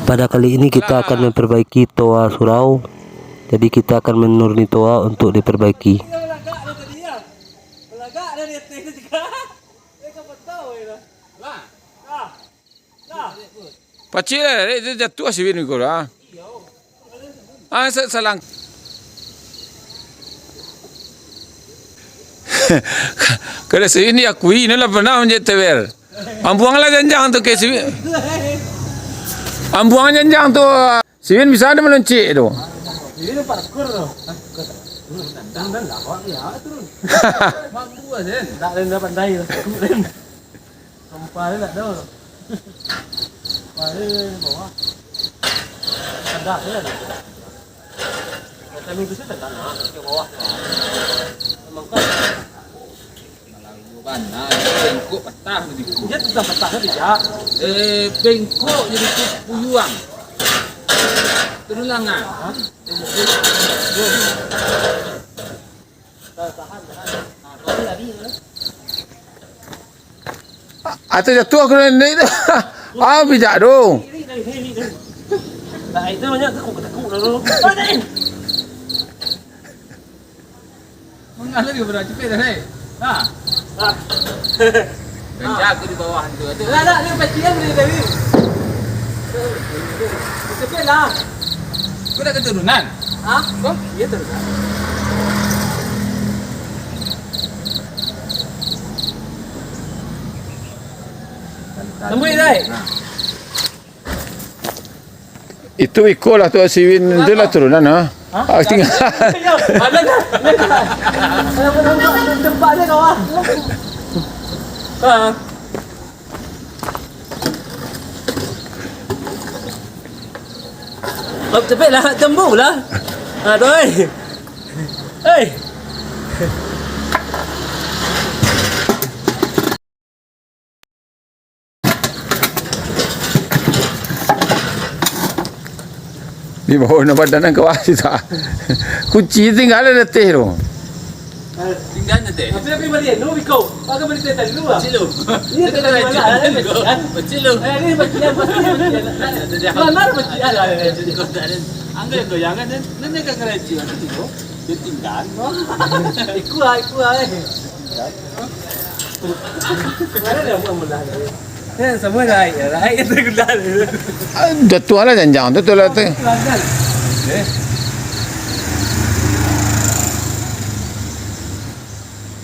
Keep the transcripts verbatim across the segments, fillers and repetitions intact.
Pada kali ini kita akan memperbaiki toa surau. Jadi kita akan menuruni toa untuk diperbaiki. Pacik lah, dek, tu jatuah si Win iko lah. Ah, sa-, salang. Kalau si Win diakui, ino lah pernah manjadi teber. Ambuang lah janjang tu ke si Win. Ambuang janjang tu. Si Win bisa ado maloncik tu. Ini parkur tu. Turun, turun, turun, turun, awak ni, awak turun. Mampu lah, Zen. Tak ada, dah pandai lah. Sampah dia tak tahu. Sampah dia bawah. Ada, dia ada. Kalau tu saya tak nak, ke bawah tu. Memang kan. Malah bana, bengkok patah tu biko. Dia patah-patah tu, bijak. Eh, bengkok jadi tu puyuang. Turun langan. Hah? Tahan, tahan. Nah, kau ni lari ke? Atau jatuah kena naik tu. Ah, bijak tu. Nah, itu banyak tekuk-tekuk dulu. Mangalo dia berat, cepet dah, Rek. Ha. Ah. Ganja aku di bawah tu. Ada. Lah, nak dia pacian boleh tadi. Cepet lah. Kau dah keturunan? Ha? Kau? Iya, turunan. Tembus, Rek. Ha. Itu iko lah tu si Win tu lah turunan, ha? Hah? Ah, tinggal. Yo, ada dah. Ada dah. Ada dah. Tempat dia, kawan. Ha. Oh, cepet lah, tembu lah. Ha, tu, oi. Hei. Di bawah na badan nan ka bawah situ. Kunci tinggal di ateh tu. Tinggal di ateh. Tapi, tapi balik, lu biko. Pakai balik teh tadi lu, ah. Kecil lu. Iya, tadi balik, kan? Kecil lu. Eh, ini bagian, pasti bagian. Mana bagian lah, ya? Jadi kau tak ada. Angga yang goyangan, dan, dan dia kan karaji, kan, gitu. Dia tinggal. Ikut lah, ikut lah, eh. Mana dia buat mudah tadi? Eh, semua naik, naik itu gula. Ah, jatuah lah janjang tu, tu lah tu.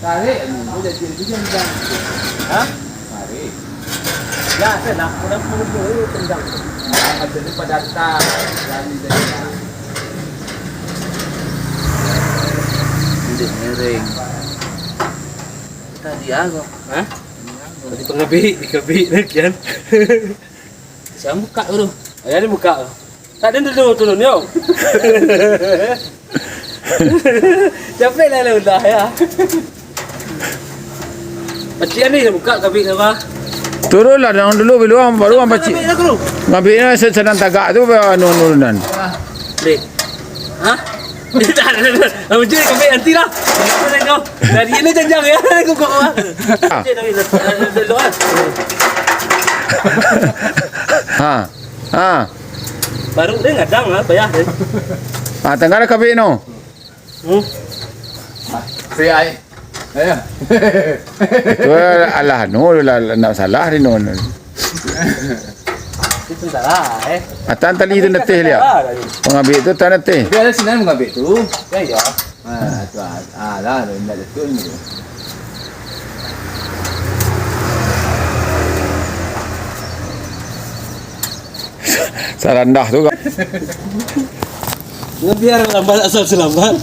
Tarik, dia jadi dia janjang. Hah? Tarik. Ya, saya nak, nak, nak, nak, tendang. Ah, ada ni pada atas, dari, dari. Dia miring. Tadi aku. Hah? Tadi pangabik, dikabik lagi kan. Siapa buka tu? Ayah ni buka tu. Tak ada dulu turun yo. Capek lah lah udah ya. Pacik ni buka kabik apa? Turunlah dalam dulu, baru, baru ang pacik. Kabik lah tu. Ngabiknya se-, sedang tagak tu, anu, nurunan. Dek. Hah? Tak ada, tak ada. Abang Jun, kami nanti lah. Dari ini janjang ya, aku kau ah. Ah. Cik, dari, dari, dari, dari, dari, Ha. Ha. Baru dia ngadang lah, payah dia. Ah, tanggal kabik no. Hmm. Free ai. Ya. Tu alah, no lah, nak salah di no. Itu salah, eh. Atan tali tu neteh liak. Salah tadi. Pangabik tu tan neteh. Tapi ada sinan mangabik tu. Ya, ya. Ha, tu ah, ah, lah, indak betul ni. Sarandah tu kan. Biar lambat asal selamat.